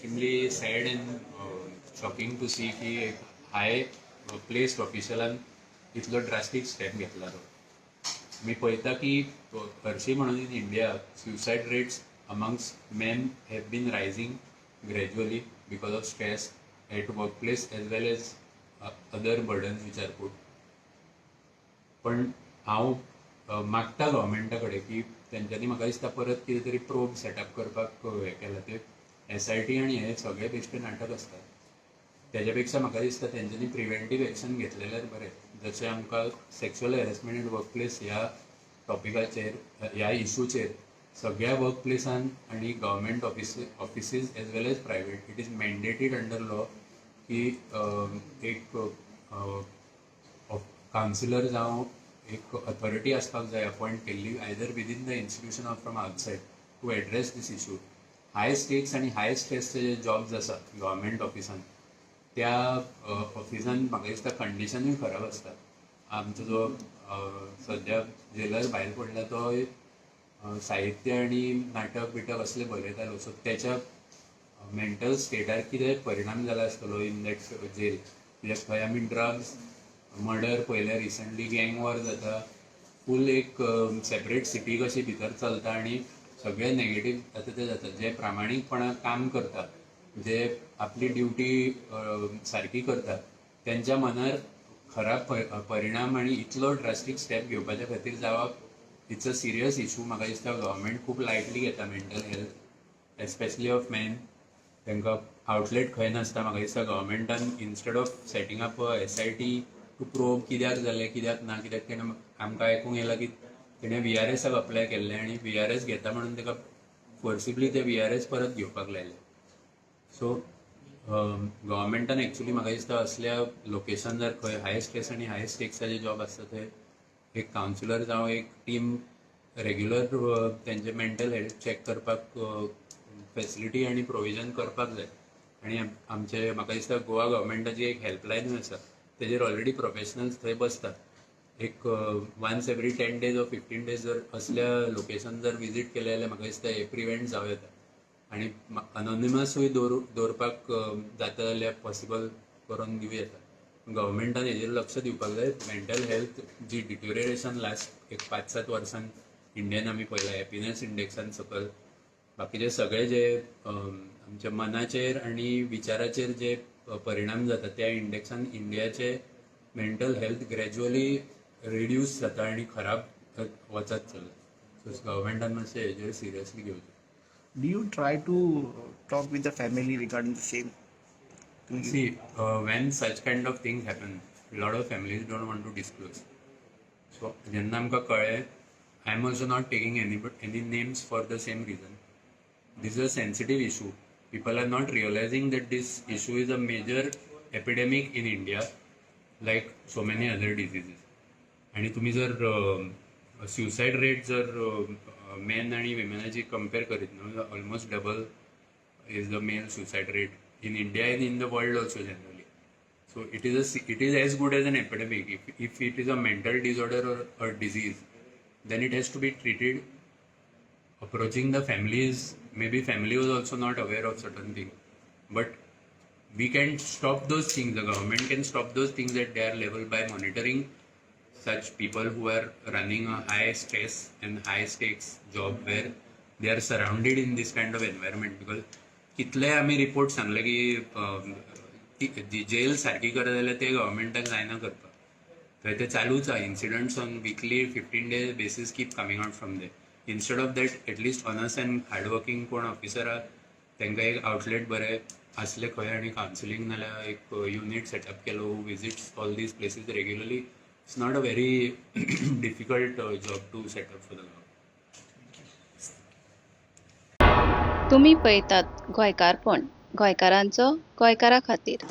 Extremely sad and shocking to see की एक हाय placed ऑफिशलान इतलो ड्रास्टीक स्टेप घेतला तो. मी पळयता की हरशीं म्हणून in India suicide rates amongst men have been rising gradually because of stress at work place as well as other burdens which are put. पण हांव मागता गव्हर्मेंटा कडेन की तेंच्यांनी म्हाका दिसता परत कितें तरी प्रोब सेटअप करपाक हें केलां. ते एसआयटी आनी हे सगळे बेश्टे नाटक आसता. तेज्या पेक्षा म्हाका दिसता तेंच्यांनी प्रिवेंटीव एक्शन घेतलें जाल्यार बरें. जशें आमकां sexual harassment at work place ह्या टॉपिकाचेर, ह्या इशूचेर सगळ्या वर्क प्लेसान आनी government offices as well as private, it is mandated under law की एक कावन्सिलर जावं एक अथॉरिटी आसपाक जाय अपॉयंट केल्ली, either within the institution or from outside, to address this issue. High stakes आनी हाय स्ट्रेसचे जे जॉब्स आसा गव्हर्मेंट ऑफिसान, त्या ऑफिसान म्हाका दिसता कंडिशनूय खराब आसता. आमचो जो सद्या जेलर भायर पडला तो साहित्य आनी नाटक बिटक असले बरयतालो. सो तेच्या मेंटल स्टेटार कितें परिणाम जाला आसतलो इन that jail, कित्याक थंय आमी ड्रग्स, मर्डर पळयल्या रिसंटली, गँग वॉर जाता, फूल एक सेपरेट सिटी कशी भितर चलता आनी सगळे नेगेटीव जाता ते जाता. जे प्रामाणीकपणान काम करता, जे आपली ड्युटी सारकी करता, तेंच्या मनार खराब परिणाम आनी इतलो ड्रास्टीक स्टेप घेवपाच्या खातीर जावप, it's a serious issue. म्हाका दिसता गव्हर्मेंट खूब लायटली घेता mental health, especially of men. तांकां आउटलेट खंय नासता. म्हाका दिसता गव्हर्मेंटान instead of setting up SIT to probe कित्याक जालें, कित्याक ना, कित्याक तेणें आमकां आयकूंक येयलां की तेणें व्हीआरएसाक अप्लाय केल्लें आनी व्हीआरएस घेता म्हणून ताका फोर्सिबली ते व्हीआरएस परत घेवपाक लायले. सो गव्हर्मेंटान एक्चुली म्हाका दिसता असल्या लोकेशन जर खंय हाय स्ट्रेस आनी हाय स्टेक्साचे जॉब आसता, थंय एक कावन्सिलर जावं एक टीम रेग्युलर तेंचे मेंटल हेल्थ चॅक करपाक फेसिलिटी आनी प्रोविजन करपाक जाय. आनी आमचे म्हाका दिसता गोवा गव्हर्मेंटाची एक हेल्पलायनूय आसा, तेजेर ऑलरेडी प्रोफेशनल्स थंय बसतात. एक once every 10 days or 15 days जर असल्या लोकेशन जर विजीट केलें जाल्यार म्हाका दिसता हे प्रिवेंट जावं येता आनी अनोनिमसूय दवरपाक जाता जाल्यार पॉसिबल करून दिवं येता. गव्हर्मेंटान हेजेर लक्ष दिवपाक जाय. मेंटल हेल्थ जी डिट्युरिएशन लास्ट एक 5-7 वर्सान इंडियन आमी पळयला, हॅपिनस इंडेक्सान सकयल, बाकीचे सगळे जे आमच्या मनाचेर आनी विचाराचेर जे परिणाम जाता, त्या इंडेक्सान इंडियाचे मेंटल हेल्थ ग्रॅज्युअली रिड्यूस जाता आनी खराब वचत चल्ला. सो गव्हर्मेंटान मातशें हेजेर सिरियसली घेवचें. Do you try to talk with the family regarding the same? See, when such kind of things happen, a lot of families don't want to disclose. So, जेन्ना आमकां कळ्ळें, I am also not taking any names for the same reason. This is a sensitive issue. People are not realizing that this issue is a major epidemic in India, like so many other diseases. आणि तुम्ही जर suicide rate जर main आणि विमेनाची compare करीत न्हू, almost double is the male suicide rate in India and in the world also generally. So it is as good as an epidemic. If it is a mental disorder or a disease, then it has to be treated. Approaching the families, maybe family was also not aware of certain things, but we can stop those things. The government can stop those things at their level by monitoring such people who are running a high stress and high stakes job where they are surrounded in this kind of environment, because कितले आमी report सांगले की gel सारकी करत जाल्यार ते गव्हर्मेंटाक जायना करपाक. थंय ते चालूच आहा. Incidents on weekly, 15 day basis keep coming out from there. Instead of that, at least honest and hardworking कोण ऑफिसर आहा, तांकां एक आउटलेट बरें आसलें खंय आनी कावन्सिलींग नाल्यार एक युनीट सेटअप केलो visits all these places regularly, it's not a very difficult job to set up for the government. तुमी पळयतात गोंयकारपण, गोंयकारांचो गोंयकारा खातीर.